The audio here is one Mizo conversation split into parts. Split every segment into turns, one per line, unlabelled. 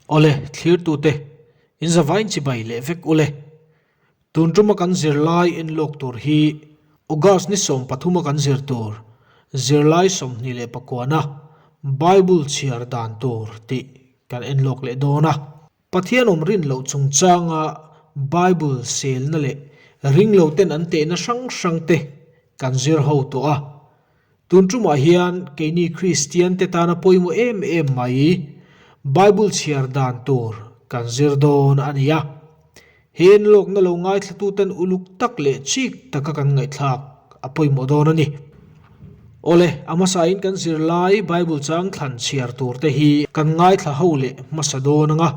Awle, thlirtute, in zavain chibai leh vek ule. Tun tuma kan zirlai enlawk tur hi August ni 13 a kan zir tur zirlai 29na Bible chhiar dan tur tih kan enlawk leh dawn a. Pathian awm rin loh chungchanga Bible selna leh ringloten an tehna hrang hrangte kan zir ho tawh a. Tun tumah hian keini Kristian te tana pawimawh em em mai Bible chhiar dan tur kan zir dawn a ni a. He enlawkna lo ngaithlatuten uluk tak leh chik taka kan ngaihthlak a pawimawh dawn a ni. Awle, a hmasain kan zirlai Bible chang thlan chhiar tur te hi kan ngaithla ho leh hmasa dawn ang a.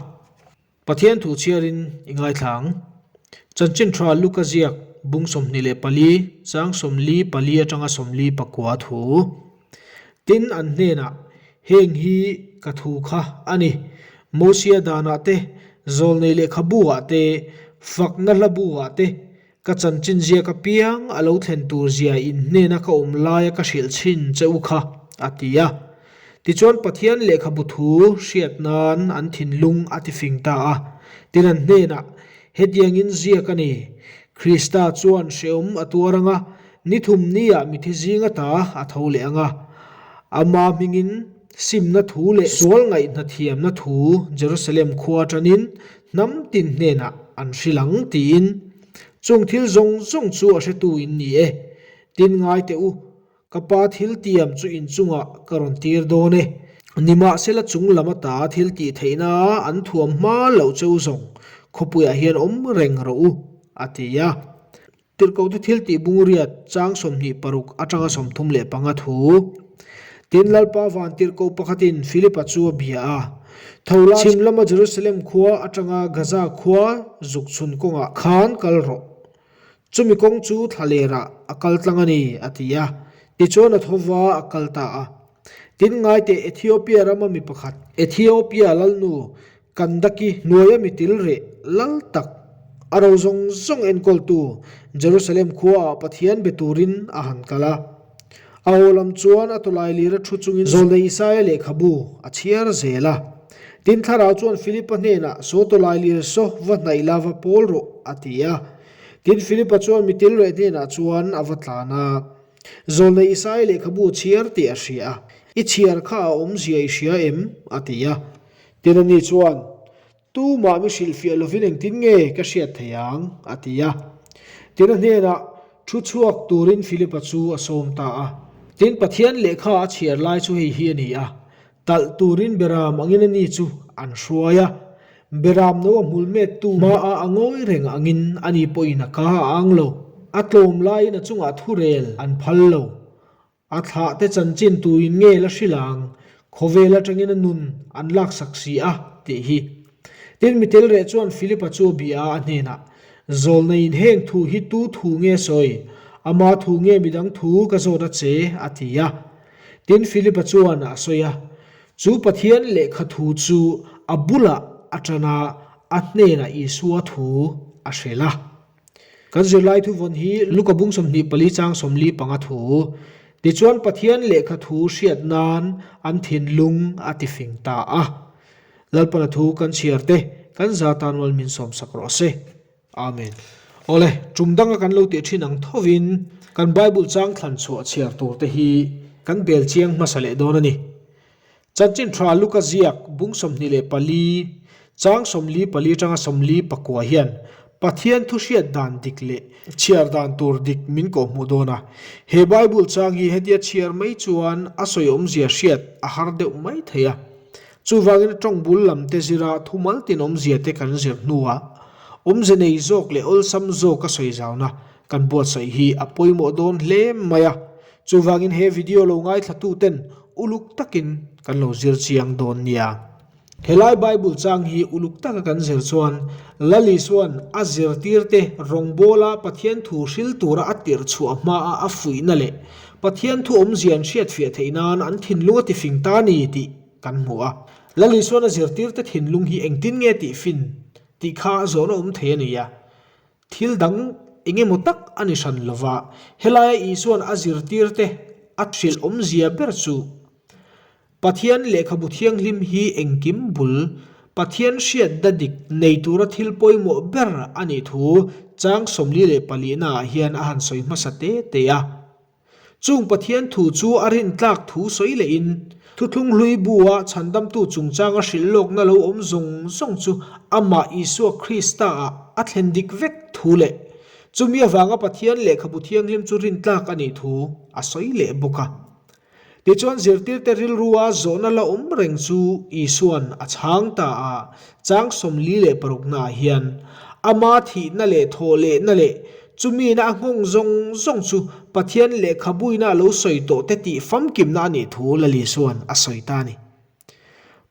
Pathian thu chhiarin i ngaithla ang. Chanchin tha Luka ziak bung 24, chang 44 atanga 49 thu. Tin, an hnenah, Heng hi ka thu kha a ni. Mosia danah te, zawlnei lehkhabu-ah te, fakna hlabu-ah te, Ka chanchin ziak apiang a lo thlen tur zia in hnena ka awm laia ka hrilh chhin che u kha, a ti a. Tichuan Pathian lehkhabu thu hriat nan an thinlung a tifing ta a. Tin an hnenah, Hetiangin ziak a ni, Krista chuan hrehawm a tuar ang a, ni thum niah mithi zing ata a tho leh ang a. Ama hmingin simna thu leh sual ngaihna thiamna thu Jerusalem khua atanin Hnam tin hnenah an hrilh ang tiin chung thil zawng zawng chu a hretu in ni e. Tin ngai teh u, ka pa thil tiam chu in chungah ka rawn tir dawn e. Nimahsela chung lam ata thil tih theihna an thuam hma loh cheu zawng khawpuiah hian awm reng rawh u, a ti a. Tirhkohte thil tih bungriat chang 26 atanga 35 thu. Tin, Lalpa van tirhkoh pakhatin Philipa chu a bia a, Tho la, chhim lama Jerusalem khua atanga Gaza khua zuk chhun kawngah khan kal rawh. Chumi kawng chu thla lerah a kal tlang a ni, a ti a. Tichuan a tho va a kal ta a. Tin, ngaiteh Ethiopia rama mi pakhat, Ethiopia lalnu Kandaki hnuaia mi til reh lal tak, a ro zawng zawng enkawltu Jerusalem khuaah Pathian be turin a han kal a. A aw lam chuan a tawlai lira thu chungin Zawlnei Isaia lehkhabu a chhiar zel a. Tin thlarau chuan Philipa hnenah, Saw tawlai lir saw va hnaih la va pawl rawh, a ti a. Tin Philipa chuan mi til reh hnenah chuan a va tlan a. Zawlnei Isaia lehkhabu a chhiar tih a hria a. I chhiar kha a awmzia i hria em? a ti a. Tin ani chuan, Tumah mi hrilhfiah lovin engtin nge ka hriat thei ang? a ti a. Tin a hnenah thu chhuak turin Philipa chu a sawm ta a. Tin Pathian lehkha a chhiar lai chu hei hi a ni a, Talh turin Beram angin ani chu an hruai a, Beram no a hmul mettu hmaah a ngawi reng angin ani pawhin a ka a ang lo, a tlawm laiin a chungah thurel an phal lo. A thlah te chanchin tuin nge la hrilh ang, khawvel atangin a nun an laksak si a, tih hi. Tin, mitel reh chuan Philipa chu a bia a, a hnenah, Zawlneiin heng thu hi tu thu nge sawi? Ama thu nge midang thu ka zawt a che? a ti a. Tin, Philipa chuan a sawi a, Chu Pathian lehkha thu chu a bulah a tan a, a hnenah Isua thu a hrilh a. Kan zirlai thuvawn hi Luka bung 24 chang 45 thu. Tichuan Pathian lehkha thu hriat nan an thinlung a tifing ta a. Lalpana thu kan chhiar te kan za tan rual min sawmsak rawh se. Amen. Awle, tum danga kan lo tih thin ang thovin kan Bible chang thlan chhuah chhiar tur te hi kan bel chiang hmasa leh dawn a ni. Chanchin tha Luka ziak bung 24, chang 44 atanga 49 hian Pathian thu hriat dan dik leh chhiar dan tur dik min kawhhmuh dawn a. He Bible chang hi hetia chhiar mai chuan a sawi awmzia hriat a har deuh mai thei a. Chuvangin a tawng bul lam te zira thumal tin awmzia te kan zir hnuah awmze nei zawk leh awlsam zawk a sawi zauna kan buatsaih hi a pawimawh dawn hle mai a. Chuvangin he video lo ngaithlatuten uluk takin kan lo zir chiang dawn nia. Helai Bible chang hi uluk taka kan zir chuan Lal Isua'n a zirtirte rawngbawla Pathian thu hril tura a tirh chhuah hmaa a fuihna leh Pathian thu awmzia an hriatfiah theih nan an thinlung a tifing ta ni tih kan hmu a. Lal Isua'n a zirtirte thinlung hi engtin nge tihfin tih kha zawhna awm thei a ni a. Thil dang eng emaw tak a ni hran lo va, helaia Isua'n a zirtirte a hrilh awmzia ber chu Pathian lehkhabu thianghlim hi engkim bul. Pathian hriatna dik nei tura thil pawimawh ber a nih thu chang 44 ah hian a han sawi hmasa te te a. Chung Pathian thu chu a rintlak thu sawi lehin, Thuthlung hlui bu-a chhandamtu chungchanga hrilh lawkna lo awm zawng zawng chu amah Isua Krista-ah a thlen dik vek thu leh chumi avanga Pathian lehkhabu thianghlim chu rintlak a nih thu a sawi leh bawk a. Tichuan zirtirte rilrua zawhna la awm reng chu Isua'n a chhang ta a, chang 46 naah hian, Ama thihna leh thawhlehna leh chumina a nghawng zawng zawng chu Pathian lehkhabuina a lo sawi tawhte tih famkimna a nih thu Lal Isua'n a sawi ta a ni.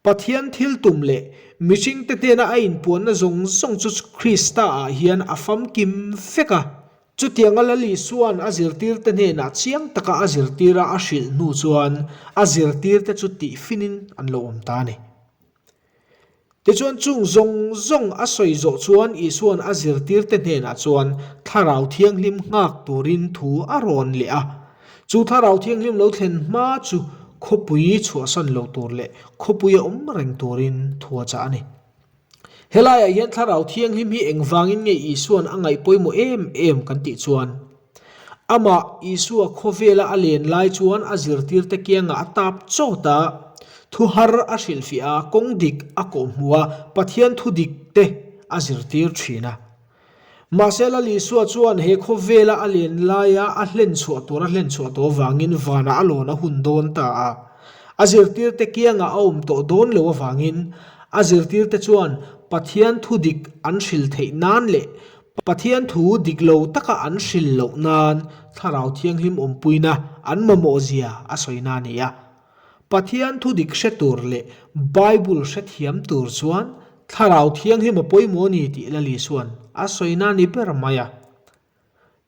Pathian thil tum leh mihringte hnena a inpuanna zawng zawng chu Krista-ah hian a famkim vek a. Chutianga Lal Isua'n a zirtirte hnenah chiang taka a zirtira a hrilh hnu chuan a zirtirte chu tihfinin an lo awm ta a ni. Tichuan chung zawng zawng a sawi zawh chuan Isua'n a zirtirte hnenah chuan Thlarau Thianghlim nghak turin thu a rawn leh a. Chu Thlarau Thianghlim lo thlen hma chu khawpui chhuahsan lo tur leh khawpuia awm reng turin thu a chah a ni. Helaiah hian Thlarau Thianghlim hi engvangin nge Isua'n a ngaih pawimawh em em kan tih chuan, amah Isua khawvela a len lai chuan a zirtirte kiangah a tap chawt a, thu har a hrilhfiah a, kawng dik a kawhhmuh a, Pathian thu dik te a zirtir thin a. Mahse Lal Isua chuan he khawvela a len laia a hlen chhuah tur a hlen chhuah tawh avangin vanah a lawn a hun dawn ta a. A zirtirte kiangah a awm tawh dawn lo avangin a zirtirte chuan Pathian thu dik an hril theih nan leh Pathian thu dik lo taka an hril loh nan Thlarau Thianghlim awmpuina an mamawh zia a sawina a ni a. Pathian thu dik hre tur leh Bible hrethiam tur chuan Thlarau Thianghlim a pawimawh a ni tih Lal Isua'n a sawina a ni ber mai a.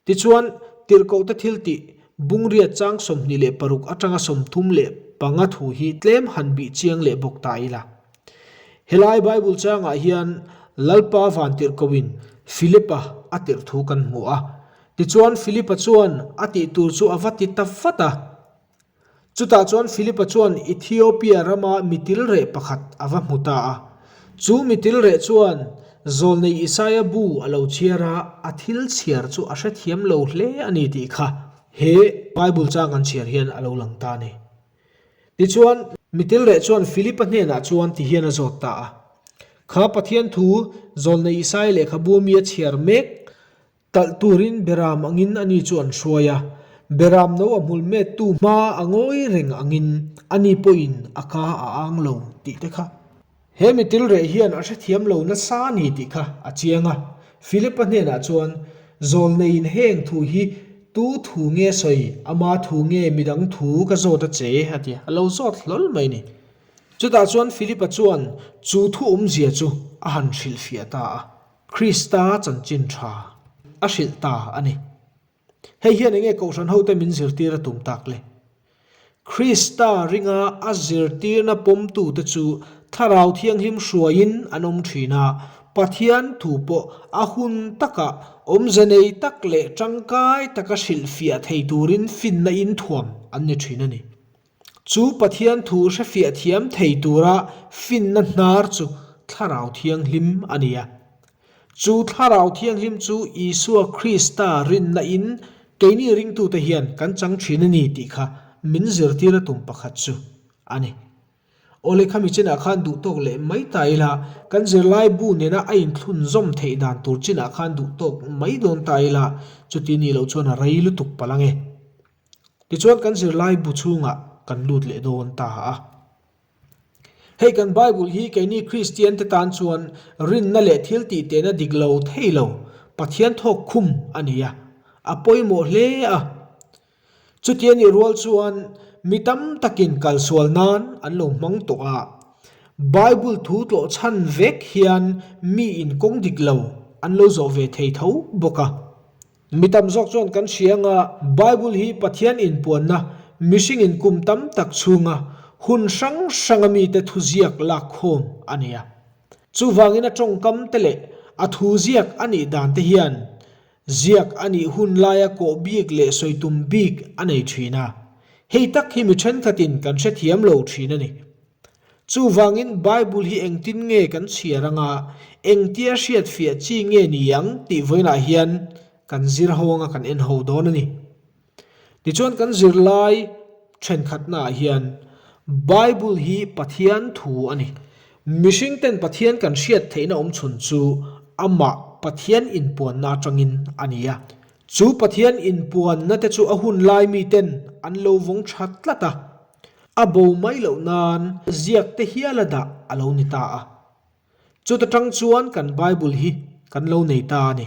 Tichuan, tirhkohte thil tih Bungriat chang 26 atanga 35 thu hi tlem han bih chiang leh bawk ta ila. Helai Bible changah hian Lalpa van tirhkohin Philipa a tirh thu kan hmu a. Tichuan, Philipa chuan a tih tur chu a va ti ta vat a. Chutah chuan Philipa chuan Ethiopia rama mitilreh pakhat a va hmu ta a. Chu mitilreh chuan zawlnei Isaia bu a lo chhiar a, a thil chhiar chu a hrethiam lo hle a ni tih kha he Bible chang an chhiar hian a lo lang ta a ni. Tichuan, mitilreh chuan Philipa hnenah chuan ti hian a zawt ta a, Kha Pathian thu zawlnei Isaia lehkhabu mi a chhiar mek Talh turin Beram angin ani chu an hruai a, Beram no a hmul mettu hma a ngawi reng angin ani pawhin a ka a ang lo tih te kha. He mitil reh hian a hrethiam lo nasa a ni tih kha a chiang a. Philipa hnenah chuan, Zawlneiin heng thu hi tu thu nge sawi, ama thu nge midang thu ka zawt a che a ti a, a lo zawt hlawl mai ni. Chutah chuan Philipa chuan chu thu awmzia chu a han hrilhfiah ta a. Krista chanchin tha a hrilh ta a ni. Hei hian enge Kohhran hote min zirtir a tum tak le? Krista ringa a zirtirna pawmtute chu Thlarau Thianghlim hruaiin an awm thin a, Pathian thu pawh a hun takah awmze nei tak leh tangkai taka hrilhfiah thei turin finna inthuam an ni thin a ni. Chu Pathian thu hrefiah thiam thei tura finna hnar chu Thlarau Thianghlim a ni a. Chu Thlarau Thianghlim chu Isua Krista rinna in keini ringtute hian kan chang thin a ni tih kha min zirtir a tum pakhat chu a ni. Awle khami chinah khan duhtawk leh mai ta ila, kan zirlai bu nena a inthlunzawm theih dan tur chinah khan duhtawk mai dawn ta ila, chuti nih loh chuan a rei lutuk palh ange. Tichuan kan zirlai bu chhungah kan lut leh dawn ta a. Hei kan Bible hi keini Kristian te tan chuan rinna leh thil tih tehna dik lo thei lo Pathian thawk khum a ni a, a pawimawh hle a. Chuti a nih rual chuan mi tam takin kalsual nan an lo hmang tawh a. Bible thu tlawh chhan vek hian miin kawng dik lo an lo zawh ve thei tho bawk a. Mi tam zawk chuan kan hria anga Bible hi Pathian inpuanna mihringin kum tam tak chhunga hun hrang hranga mite thuziak lakkhawm a ni a. Chuvangin a tawngkam te leh a thu ziak a nih dan te hian ziak a nih hun laia kawh bik leh sawi tum bik a nei thin a. Hei tak hi mi thenkhatin kan hrethiam lo thin a ni. Chuvangin Bible hi engtin nge kan chhiar anga, engtia hriatfiah chi nge ni ang tih vawiinah hian kan zir ho anga kan en ho dawn a ni. Tichuan kan zirlai thenkhatnaah hian Bible hi Pathian thu a ni. Mihring ten Pathian kan hriat theihna awm chhun chu amah Pathian inpuanna atangin a ni a. Chu Pathian inpuanna te chu a hun lai miten an lo vawng tha tlat a, a bo mai loh nan ziak te hiala dah a lo ni ta a. Chuta tang chuan kan Bible hi kan lo nei ta a ni.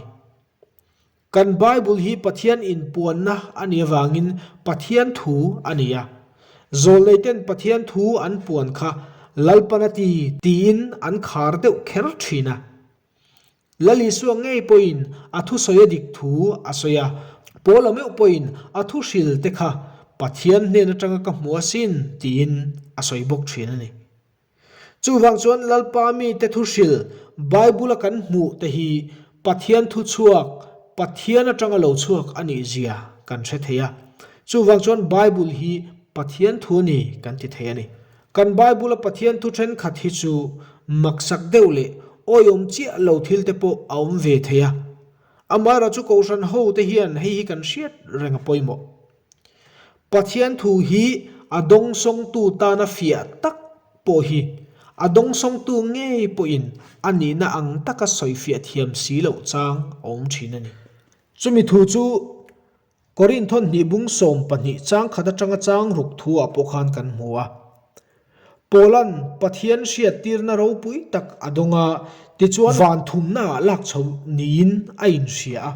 Kan Bible hi Pathian inpuanna a nih avangin Pathian thu a ni a. Zawlneiten Pathian thu an puan kha Lalpan a ti tiin an khar deuh kher thin a. Lal Isua ngei pawhin a thusawi a dik thu a sawi a, Paula meuh pawhin a thu hril te kha Pathian hnen atanga ka hmu asin tiin a sawi bawk thin a ni. Chuvang chuan Lalpa mite thu hrilh Bible-a kan hmuh te hi Pathian thu chhuak, Pathian atanga lo chhuak a nih zia kan hre thei a. Chuvang chuan Bible hi Pathian thu a ni kan ti thei a ni. Kan Bible-a Pathian thu thenkhat hi chu maksak deuh leh awihawm chiah lo thil te pawh a awm ve thei a. Amaherawhchu chu Kohhran hote hian hei hi kan hriat reng a pawimawh. Pathian thu hi a dawngsawngtu tana fiah tak pawh hi a dawngsawngtu ngei pawhin a nihna ang taka sawifiah thiam si loh chang a awm thin a ni. Chumi thu chu Korinthon hnih bung 12 chang khat atanga chang ruk thu ah pawh khan kan hmu a. Paula'n Pathian hriattirna ropui tak a dawng a, tichuan van thumna ah lak chho niin a inhria a.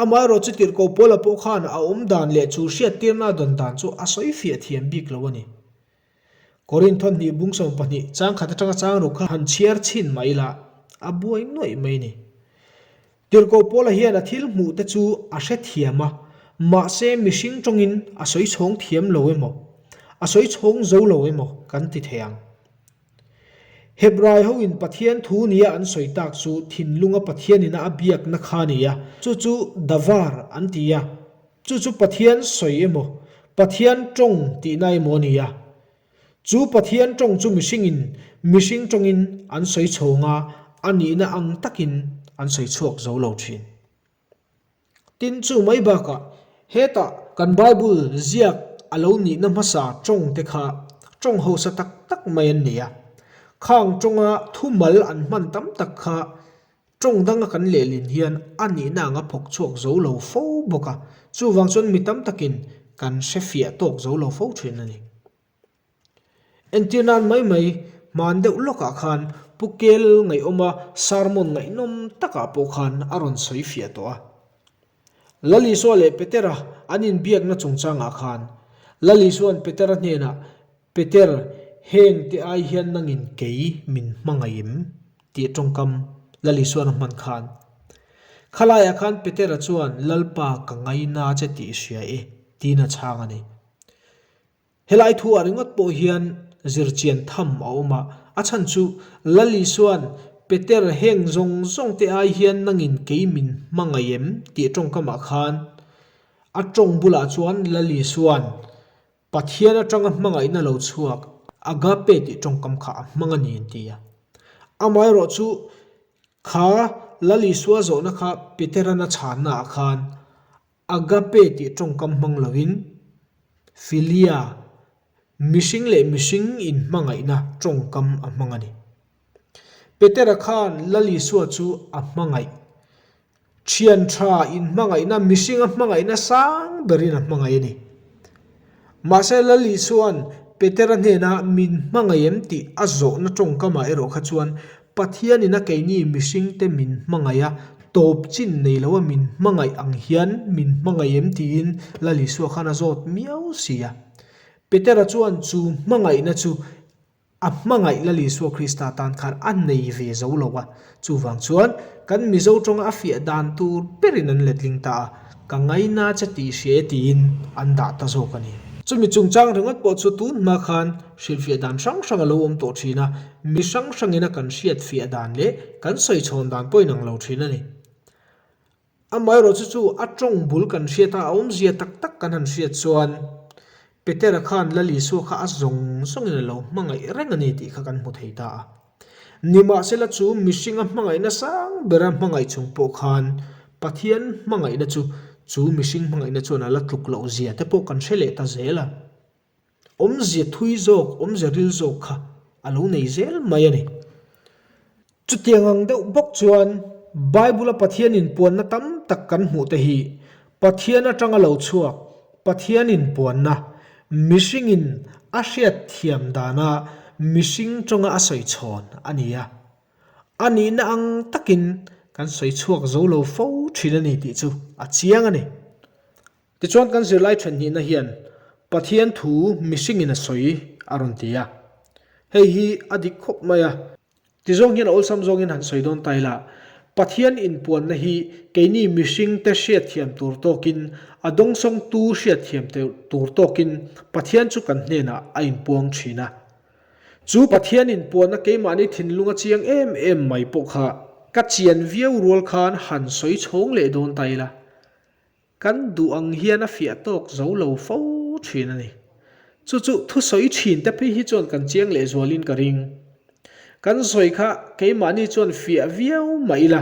Amaherawh chu tirhkoh Paula pawh khan a awm dan leh chu hriattirna a dawn dan chu a sawi fiah thiam bik lo a ni. Korinth hnih bung 12 chang khat atanga chang ruk kha han chhiar chhin mai la, a buai nuaih mai ni. Tirhkoh Paula hian a thil hmuh te chu a hre thiam a, mahse mihring tawngin a sawi chhawng thiam lo emaw, a sawi chhawng zo lo emaw kan ti thei ang. Hebrai hoin Pathian thu nia an sawi tak chu thinlunga Pathianina a biakna kha a ni a, chu chu Davar an ti a, chu chu Pathian sawi emaw, Pathian tawng tihna emaw a ni a. Chu Pathian tawng chu mihringin mihring tawngin an sawi chhawng a, a nihna ang takin an sawi chhuak zo lo thin. Tin, chu mai bakah hetah kan Bible ziak a lo nihna hmasa tawng te kha tawng hausa tak tak mai an ni a. Khang tawnga thumal an hman tam tak kha tawng danga kan lehlin hian a nihna anga phawk chhuak zo lo fo bawk a, chuvang chuan mi tam takin kan hrefiah tawk zo lo fo thin a ni. Entir nan mai mai hman deuh lawkah khan Pu Kel ngaihawma sermon ngaihnawm takah pawh khan a rawn sawi fiah tawh a. Lal Isua leh Petera an inbiakna chungchangah khan Lal Isua'n Petera hnenah, Peter, heng te ai hian nangin kei min hmangaih em? tih tawngkam Lal Isua'n a hman khan. Khalaiah khan Petera chuan Lalpa ka ngaina che tih i hria e tiin a chhang a ni. Helai thuah ringawt pawh hian zirchian tham a awm a, a chhan chu Lal Isua'n Peter heng zawng zawng te ai hian nangin kei min hmangaih em tih tawngkamah khan a tawng bulah chuan Lal Isua'n Pathian atanga hmangaihna lo chhuak agape tih tawngkam kha a hmang a ni an ti a. Amaherawh chu kha Lal Isua zawhna kha Petera'n a chhannaah khan Agape tih tawngkam hmang loin Philia, mihring leh mihring inhmangaihna tawngkam a hmang a ni. Petera khan Lal Isua chu a hmangaih. Thian tha inhmangaihna, mihringa hmangaihna sang berin a hmangaih a ni. Mahse Lal Isua'n Petera hnena min hmangaih em tih a zawhna tawngkamah erawh kha chuan Pathianin a keini mihringte min hmangaih a, tawp chin nei loa min hmangaih ang hian min hmangaih em tiin Lal Isua khan a zawt miau si a. Petera chuan chu hmangaihna chu a hmangaih Lal Isua Krista tan khan a nei ve zo lo a, chuvang chuan kan Mizo tawnga a fiah dan tur berin an letling ta a, ka ngaina che tih hria e tiin an dah ta zawk a ni. Chumi chungchang ringawt pawh chu tun hma khan Hrilhfiah dan hrang hrang a lo awm tawh thin a, mi hrang hrangin a kan hriatfiah dan leh kan sawi chhawn dan pawh inang lo thin a ni. Amaherawhchu chu a tawng bul kan hriat a, a awmzia tak tak kan han hriat chuan. Petera khan Lal Isua kha a zawng zawngin a lo hmangaih reng a ni tih kha kan hmu thei ta a. Nimahsela chu mihringa hmangaihna sang bera hmangaih chung pawh khan Pathian hmangaihna chu chu mihring hmangaihna chuan a la tluk loh zia te pawh kan hre leh ta zel a. Awmzia thui zawk, awmzia ril zawk kha a lo nei zel mai a ni. Chutiang ang deuh bawk chuan Bible-a Pathian inpuanna tam tak kan hmuh te hi Pathian atanga lo chhuak Pathian inpuanna, mihringin a hriat thiam dana mihring tawnga a sawi chhawn a ni a. A nihna ang takin kan sawi chhuak zo lo fo thin a ni tih chu a chiang a ni. Tichuan kan zirlai thenhnihna hian Pathian thu mihringin a sawi a rawn ti a. Hei hi a dik khawp mai a. Tizawng hian a awlsam zawngin han sawi dawn ta ila, Pathian inpuanna hi keini mihringte hriatthiam tur tawkin, a dawngsawngtu hriatthiam tur tawkin Pathian chu kan hnenah a inpuang thin a. Chu Pathian inpuanna keimahni thinlunga chiang em em mai pawh kha ka chian viau rual khan han sawi chhawng leh dawn ta ila, Kan duh ang hian a fiah tawk zo lo fo thin a ni. Chu chu thusawi thin te phei hi chuan kan chiang leh zualin ka ring. Kan sawi kha keimahni chuan fiah viau mah ila,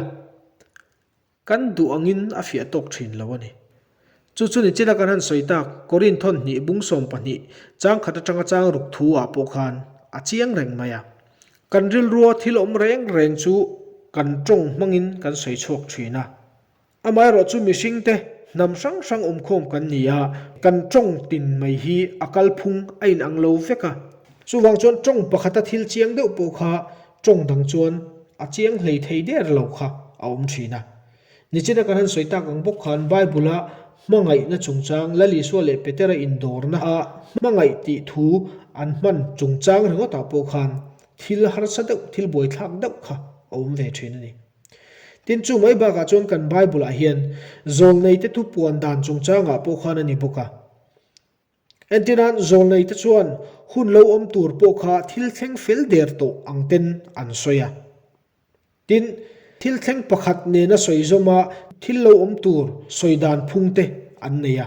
kan duh angin a fiah tawk thin lo a ni. Chu chu nichina kan han sawi tak Korin thawn hnih bung 12 chang khat atanga chang ruk thu ah pawh khan a chiang reng mai a. Kan rilrua thil awm reng reng chu kan tawng hmangin kan sawi chhuak thin a. Amaherawh chu mihringte hnam hrang hrang awmkhawm kan ni a, kan tawng tin mai hi a kalphung a inang lo vek a. Chuvang chuan tawng pakhata thil chiang deuh pawh kha tawng dang chuan a chiang hlei thei der lo kha a awm thin a. Nichina kan han sawi tak ang bawk khan Bible-a hmangaihna chungchang Lal Isua leh Petera indawrna a hmangaih tih thu an hman chungchang ringawtah pawh khan thil harsa deuh, thil buaithlak deuh kha a awm ve thin a ni. Tin, chu mai bakah chuan kan Bible-ah hian zawlneite thu puan dan chungchangah pawh khan a ni bawk a. Entirnan, zawlneite chuan hun lo awm tur pawh kha thil thleng fel der tawh ang ten an sawi a. Tin, thil thleng pakhat nena sawi zawma thil lo awm tur sawi dan phung te an nei a.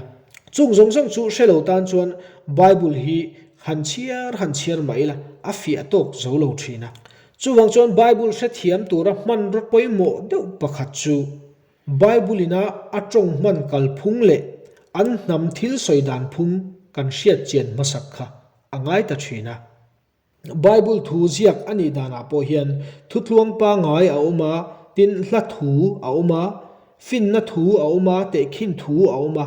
Chung zawng zawng chu hre lo tan chuan Bible hi han chhiar han chhiar mah ila a fiah tawk zo lo thin a. Chuvang chuan Bible hrethiam tura hmanraw pawimawh deuh pakhat chu Bible ina a tawng hman kalphung leh an hnam thil sawi dan phung kan hriat chian hmasak kha a ngai ta thin a. Bible thu ziak a nih danah pawh hian thutluang pangai a awm a, tin hla thu a awm a, finna thu a awm a, tehkhin thu a awm a,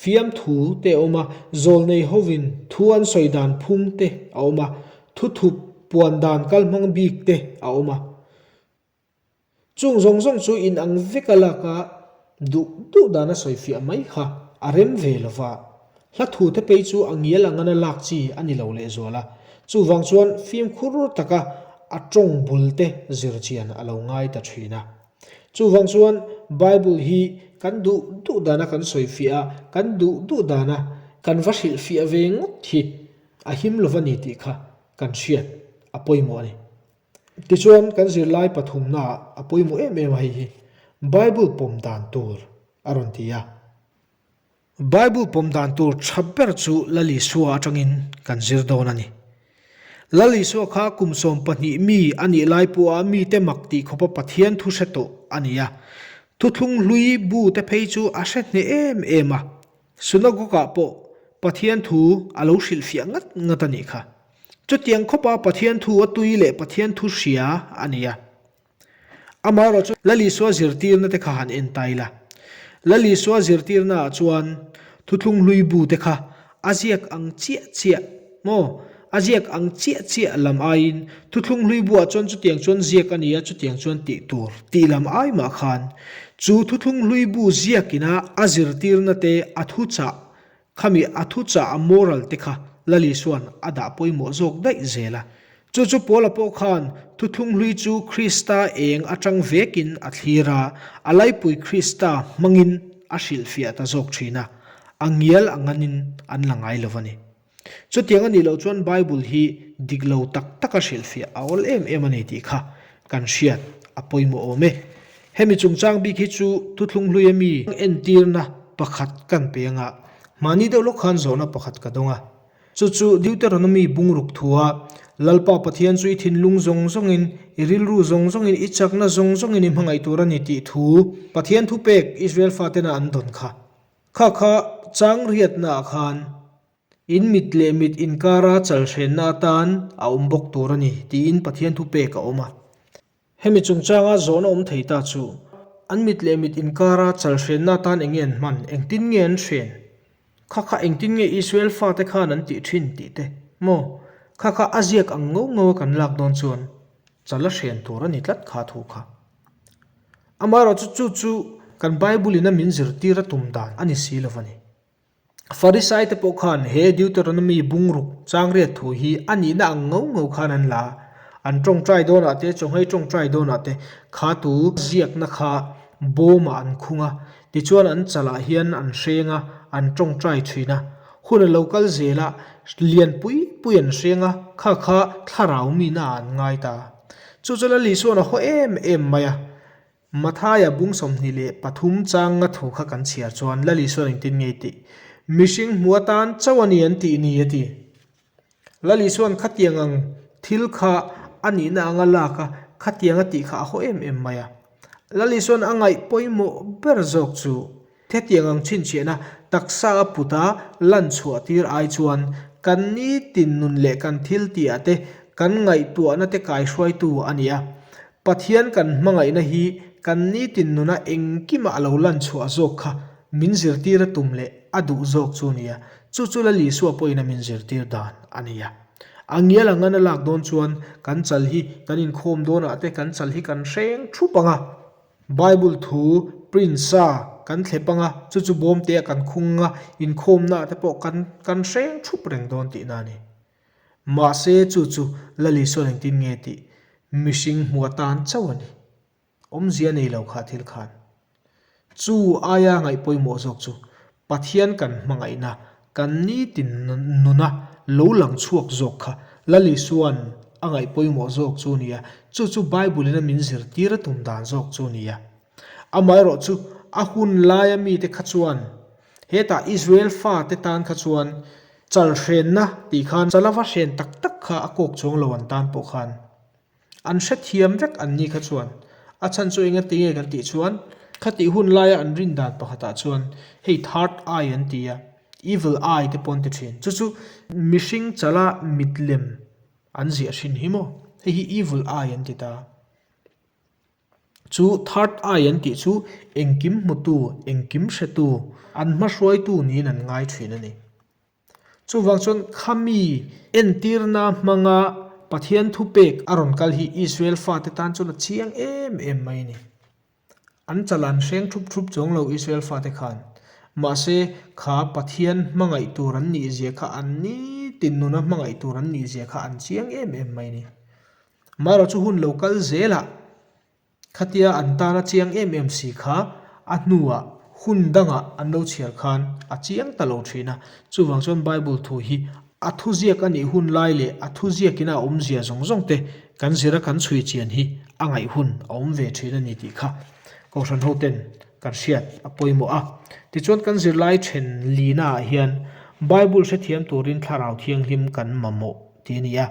fiam thu te a awm a, zawlnei hovin thu an sawi dan phung te a awm a, Thuthup puan dan kalhmang bik te a awm a. Chung zawng zawng chu in ang vek a lak a, duh duh dan a sawifiah mai kha a rem ve lo va. Hla thu te phei chu a ngial angana lak chi a ni lo lehzual a. Chuvang chuan fimkhur taka a tawng bul te zir chian a lo ngai ta thin a. Chuvang chuan Bible hi kan duh duh dana kan sawifiah a, kan duh duh dana kan va hrilhfiah ve ngawt hi A him lo va ni tih kha kan hriat a pawimawh a ni. Tichuan kan zirlai pathumnaah a pawimawh em em a hei hi Bible pawm dan tur a rawn ti a. Bible pawm dan tur tha ber chu Lal Isua atangin kan zir dawn a ni. Lal Isua kha kum 12 mi a nih lai pawha mite mak tih khawpa Pathian thu hre tawh a ni a. Thuthlung hlui bu te phei chu a hre hneh em em a. Synagogue-ah pawh Pathian thu a lo hrilhfiah ngat ngat a nih kha. Chutiang khawpa Pathian thu a tui leh Pathian thu hria a ni a. Amaherawh chu Lal Isua zirtirna te kha han en ta ila. Lal Isua zirtirnaah chuan thuthlung hlui bu te kha a ziak ang chiah chiah maw? A ziak ang chiah chiah lam aiin thuthlung hlui buah chuan chutiang chuan ziak a ni a, chutiang chuan tih tur tih lam ai mah khan chu thuthlung hlui bu ziakina a zirtirna te a thuchah khami a thuchah a moral te kha Lal Isua'n a dah pawimawh zawk daih zel a. Chu chu Paula pawh khan thuthlung hlui chu Krista eng atang vekin a thlir a, a laipui Krista hmangin a hrilhfiah ta zawk thin a, a ngial a nganin an la ngai lo a ni. Chutiang a nih loh chuan Bible hi dik lo tak taka hrilhfiah a awl em em a ni tih kha kan hriat a pawimawh awm e. Hemi chungchang bik hi chu thuthlung hlui ami entirna pakhat kan pe anga, mahni deuh lawk khan zawhna pakhat ka dawng a. Chu chu Deuteronomy bungruk thua Lalpa Pathian chu i thinlung zawng zawngin, i rilru zawng zawngin, i chakna zawng zawngin i hmangaih tur a ni tih thu Pathian thupek Israel fatena an dawn kha. Kha kha chang riatnaah khan in mit leh mit inkara chalhrenna atan a awm bawk tur a ni tiin Pathian thupek a awm a. Hemi chungchanga zawhna awm thei ta chu, an mit leh mit inkara chalhrenna atan eng nge an hman, engtin nge an hren? Kha kha engtin nge Israel fate khan an tih thin tih te maw? Kha kha a ziak ang ngau ngau a kan lak dawn chuan chal a hren tur a ni tlat kha thu kha. Amaherawhchu chu chu kan Bible in a min zirtir a tum dan a ni si lo va ni. Farisai te pawh khan he Deuteronomy bungruk changriat thu hi a nihna ang ngau ngau khan an la a, an tawngtai dawnah te, chawnghei tawngtai dawnah te kha tu ziakna kha bawmah an khung a, tichuan an chalah hian an hreng a, an tawngtai thin a. Hun a lo kal zel a, lian pui pui an hreng a, kha kha thlarau mina ah an ngai ta. Chu chu Lal Isuan a haw em em mai a. Mathaia bung 23 chang nga thu kha kan chhiar chuan Lal Isuan engtin nge tih? Mihring hmu atan chauh a ni an tih ni a ti. Lal Isuan khatiang ang thil kha a nihna anga lak a, khatiang a tih kha a haw em em mai a. Lal Isuan a ngaih pawimawh ber zawk chu hetiang ang chhinchhiahna taksa a put a lan chhuah tir ai chuan kan nitin nun leh kan thil tihah te kan ngaihtuahna te kaihruaitu a ni a. Pathian kan hmangaihna hi kan nitin nuna engkimah a lo lan chhuah zawk kha min zirtir a tum leh a duh zawk chu a ni a, chu chu Lal Isua pawhin a min zirtir dan a ni a. A ngial ang a lak dawn chuan kan chal hi kan inkhawm dawnah te kan chal hi kan hreng thup ang a, Bible thu print sa kan thlep ang a, chu chu bawmte ah kan khung ang a, inkhawmnaah te pawh kan kan hreng thup reng dawn tihna a ni. Mahse chu chu Lal Isuan engtin nge tih mihring hmu atan chauh a ni. Awmzia nei lo kha thil khan. Chu aia ngaih pawimawh zawk chu Pathian kan hmangaihna, kan nitin nuna lo lang chhuak zawk kha Lal Isuan a ngaih pawimawh zawk chu a ni a, chu chu Bible in a min zirtir a tum dan zawk chu a ni a. Amaherawh chu a hun laia mite kha chuan hetah Israel fate tan kha chuan Chal hrenna tih khan chal ava hren tak tak kha a kawk chuang lo an tan pawh khan an hrethiam vek an ni kha chuan a chhan chu enga tinge kan tih chuan khatih hun laia an rin dan pakhatah chuan hei third eye an ti a evil eye te pawh an ti thin chu chu mihring chala mit lem an ziah hrin hi maw hei hi evil eye an ti ta. Chu third eye an tih chu engkim hmutu, engkim hretu, an hmahruaitu niin an ngai thin a ni. Chuvang chuan khami entirna hmanga Pathian thupek a rawn kal hi Israel fate tan chuan a chiang em em mai a ni. An chal an hreng thup thup chuang lo Israel fate khan. Mahse kha Pathian hmangaih tur an nih zia kha an nitin nuna hmangaih tur an nih zia kha an chiang em em mai a ni. Marawh chu hun lo kal zelah khatia an tana chiang em em si kha a hnuah hun dangah an lo chhiar khan a chiang ta lo thin a. Chuvang chuan Bible thu hi a thuziak a nih hun lai leh a thuziakin a awmzia zawng zawng te kan zira kan chhui chian hi a ngaih hun a awm ve thin a ni tih kha Kohhran hoten kan hriat a pawimawh a. Tichuan kan zirlai then linaah hian Bible hrethiam turin Thlarau Thianghlim kan mamawh tih a ni a.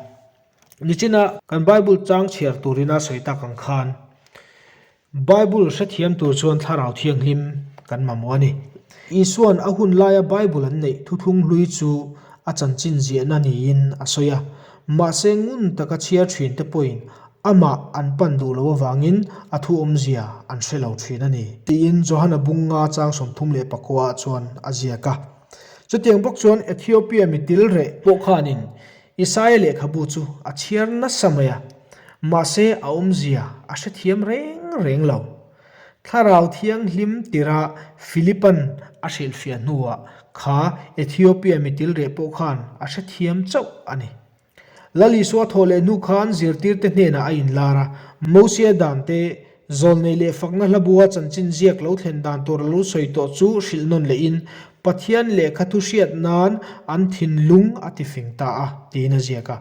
Nichina kan Bible chang chhiar turin a sawi tak ang khan Bible hrethiam tur chuan Thlarau Thianghlim kan mamawh a ni. Isua'n a hun laia Bible an neih thuthlung hlui chu a chanchin ziahna niin a sawi a, mahse ngun taka chhiar thin te pawhin amah an pan duh loh avangin a thu awmzia an hre lo thin a ni. Tiin Johana bunga chang 34 ah chuan a ziak a. Chutiang bawk chuan Ethiopia mi tilreh pawh khanin Isaia lehkhabu chu a chhiar nasa mai a, mahse a awmzia a hrethiam reng reng lo. Thlarau Thianghlim tira Philipan a hrilhfiah hnuah kha Ethiopia mitilreh pawh khan a hrethiam chauh a ni. Lal Isua thawh leh hnu khan zirtirte hnenah a inlar a, Mosia dan te, Zawlnei leh fakna hlabua chanchin ziak lo thlen dan tur a lo sawi tawh chu hrilh nawn lehin Pathian lehkha thu hriat nan an thinlung a ti fing ta a, tiin a ziak a.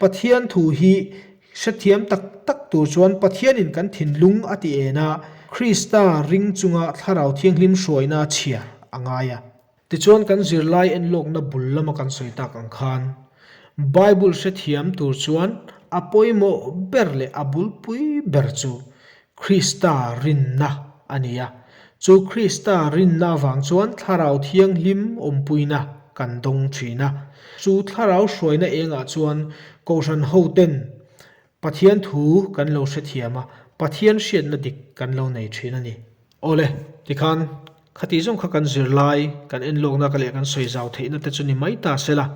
Pathian thu hi hrethiam tak tak tur chuan Pathianin kan thinlung a ti en a, Krista ring chunga Thlarau Thianghlim hruaina chhiar a ngai a. Tichuan kan zirlai enlawkna bul lama kan sawi tak ang khan Bible hrethiam tur chuan a pawimawh ber leh a bulpui ber chu Krista rinna a ni a. Chu Krista rinna avang chuan Thlarau Thianghlim awmpuina kan dawng thin a. Chu Thlarau hruaina engah chuan Kohhran hoten Pathian thu kan lo hrethiam a, Pathian hriatna dik kan lo nei thin a ni. Awle, tikhan khati zawng kha kan zirlai, kan enlawkna ka leh kan sawi zau theihna te chu ni mai ta se la.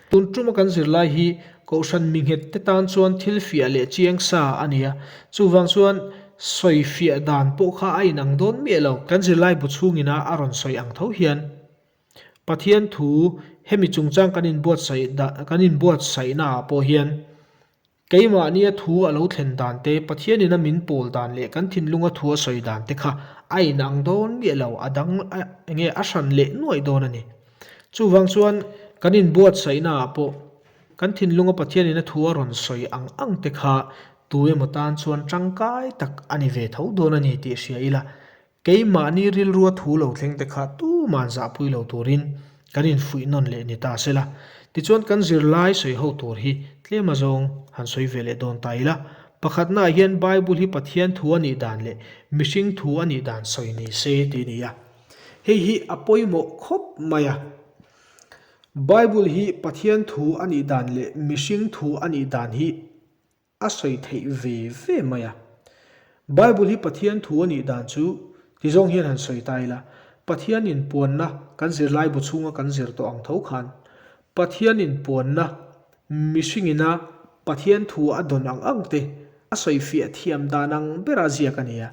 Tun tuma kan zirlai hi Kohhran mi nghet te tan chuan thil fiah leh chiang sa a ni a, chuvang chuan sawi fiah dan pawh kha a inang dawn miah lo. Kan zirlai bu chhungina a rawn sawi ang tho hian Pathian thu hemi chungchang kan inbuatsaih kan inbuatsaihna ah pawh hian Keimahnia thu a lo thlen dan te, Pathianin a min pawl dan leh kan thinlunga thu a sawi dan te kha a inang dawn miah lo, a dang enge a hran leh nuaih dawn a ni. Chuvang chuan kan inbuatsaihnaah pawh kan thinlunga Pathianin a thu a rawn sawi ang ang te kha tu emaw tan chuan tangkai tak a ni ve tho dawn a ni tih hria ila, Keimahni rilrua thu lo thleng te kha tuman zahpui lo turin kan infuih nawn leh ni ta se la. Tichuan kan zirlai sawi ho tur hi tlem azawng han sawi ve leh dawn ta ila. Pakhatnaah hian Bible hi Pathian thu a nih dan leh mihring thu a nih dan sawi ni se tih a ni a. Hei hi a pawimawh khawp mai a. Bible hi Pathian thu a nih dan leh mihring thu a nih dan hi A sawi theih ve ve mai a. Bible hi Pathian thu a nih dan chu ti zawng hian han sawi ta ila, Pathian inpuanna kan zirlaibu chhunga kan zir tawh ang tho khan Pathian inpuanna mihringina Pathian thu a dawn ang ang te a sawi fiah thiam dan ang bera ziak a ni a.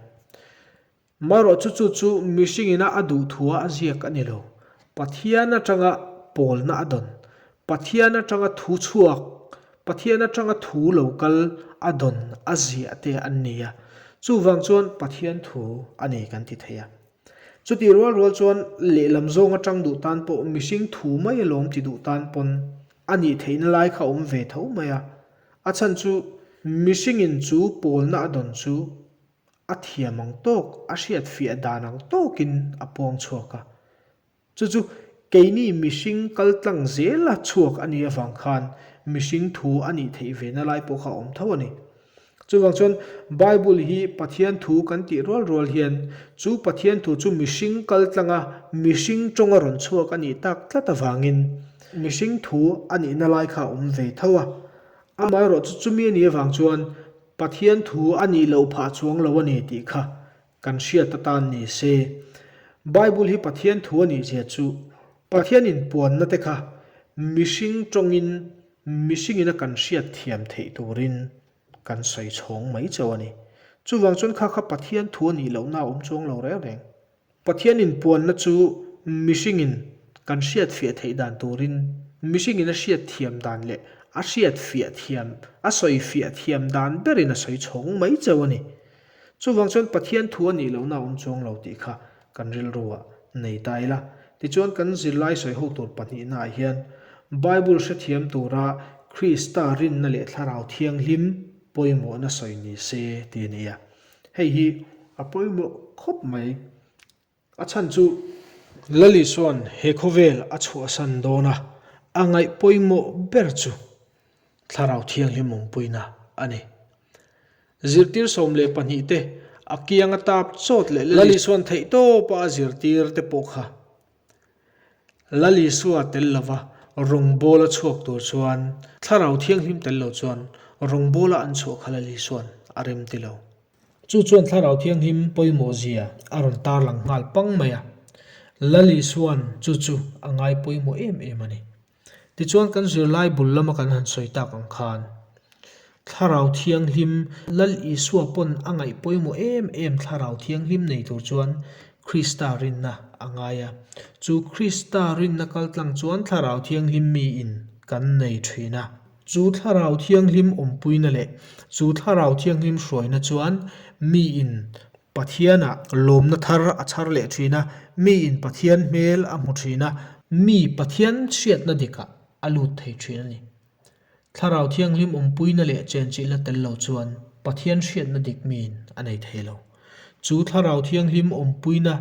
Marawh chu chu chu mihringina a duh thua a ziak a ni lo. Pathian atanga pawlna a dawn, Pathian atanga thu chhuak, Pathian atanga thu lo kal a dawn a ziah te an ni a. Chuvang chuan Pathian thu a ni kan ti thei a. Chutih rual rual chuan lehlam zawng atang duh tan pawh mihring thu mai alawm ti duh tan pawn a nih theihna lai kha a awm ve tho mai a. A chhan chu mihringin chu pawlna a dawn chu A thiam ang tawk, a hriat fiah dan ang tawkin a puang chhuak a. Chu chu keini mihring kal tlang zela chhuak a nih avang khan mihring thu a nih theih ve na lai pawh kha a awm tho a ni. Chuvang chuan Bible hi Pathian thu kan tih rual rual hian chu Pathian thu chu mihring kal tlanga mihring tawnga rawn chhuak a nih tak tlat avangin mihring thu a nihna lai kha a awm ve tho a. Amaherawhchu chumi a nih avang chuan Pathian thu a nih loh phah chuang lo a ni tih kha kan hriat atan ni se. Bible hi Pathian thu a nih zia chu Pathian inpuanna te kha mihring tawngin mihringin a kan hriat thiam theih turin kan sawi chhawng mai chauh a ni. Chuvang chuan kha kha Pathian thu a nih lohna a awm chuang lo reng reng. Pathian inpuanna chu mihringin kan hriatfiah theih dan turin mihringin a hriatthiam dan leh a hriatfiah thiam, a sawifiah thiam dan berin a sawi chhawng mai chauh a ni. Chuvang chuan Pathian thu a nih lohna a awm chuang lo tih kha kan rilruah nei ta ila. Tichuan kan zirlai sawi ho tur pahnihnaah hian Bible hrethiam tura Krista rinna leh Thlarau Thianghlim pawimawhna sawi ni se ti a ni a. Hei hi a pawimawh khawp mai. A chhan chu Lali chuan he khawvel a chhuahsan dawn a, a ngaih pawimawh ber chu Thlarau Thianghlim awmpuina a ni. Zirtir 12 te a kiang a tap chawt leh Lali chuan theihtawpa a zirtir te pawh kha Lal Isua tel lova rawngbawla chhuak tur chuan Thlarau Thianghlim tel lo chuan rawngbawla an chhuah kha Lal Isua'n a rem ti lo. Chu chuan Thlarau Thianghlim pawimawh zia a rawn tarlang nghal pang mai a, Lal Isua'n chu chu a ngai pawimawh em em a ni. Tichuan kan zirlai bul lama kan han sawi tak ang khan, Thlarau Thianghlim, Lal Isua pawn a ngaih pawimawh em em Thlarau Thianghlim nei tur chuan Krista rinna a ngai a. Chu Krista rinna kaltlang chuan Thlarau Thianghlim miin kan nei thin a. Chu Thlarau Thianghlim awmpuina leh chu Thlarau Thianghlim hruaina chuan miin Pathianah lawmna thar a chhar leh thin a, miin Pathian hmel a hmu thin a, mi Pathian hriatna dikah a lut thei thin a ni. Thlarau Thianghlim awmpuina leh chenchihna tel lo chuan Pathian hriatna dik miin a nei thei lo. Chu Thlarau Thianghlim awmpuina,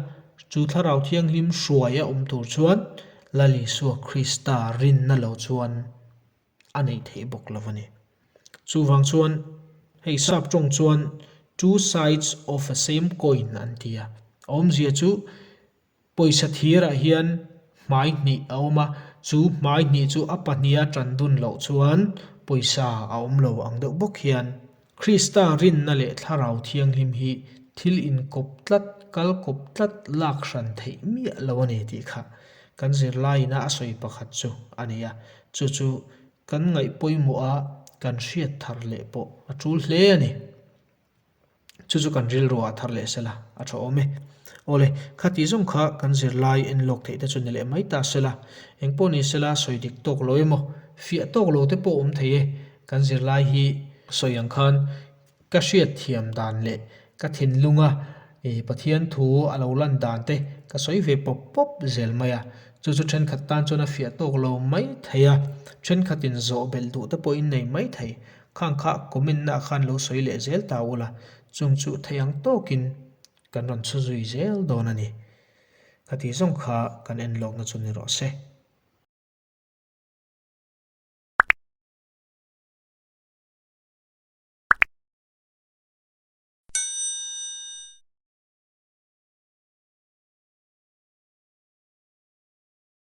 chu Thlarau Thianghlim hruai a awm tur chuan. Lal Isua Krista rinna lo chuan a neih theih bawk lo a ni. Chuvang chuan hei sap tawng chuan two sides of a same coin an ti a, a awmzia chu Pawisa thirah hian hmai hnih a awm a, chu hmai hnih chu a pahniha tan dun loh chuan pawisa a awm lo ang deuh bawk hian Krista rinna leh Thlarau Thianghlim hi thil inkawp tlat, kal kawp tlat lak hran theih miah lo a ni tih kha kan zirlaiina a sawi pakhat chu a ni a, chu chu kan ngaih pawimawh a kan hriat thar leh pawh a tul hle a ni. Chu chu kan rilru ah thar leh sela a tha awm e. Awle, khati zawng kha kan zirlai en lawk theih te chu ni leh mai ta sela. Engpawh ni sela sawi dik tawk lo emaw, fiah tawk lo te pawh awm thei e. Kan zirlai hi sawi ang khan ka hriat thiam dan leh ka thinlunga Pathian thu a lo lan dan te ka sawi ve pawp pawp zel mai a. Chu chu thenkhat tan chuan a fiah tawk lo mai thei a, thenkhatin zawh belh duh te pawhin nei mai thei. Khang kha comment na khan lo sawi leh zel ta ula, chung chu thei ang tawkin kan rawn chhu zui zel dawn a ni. Khati zawng kha kan en lawkna chu ni rawh se.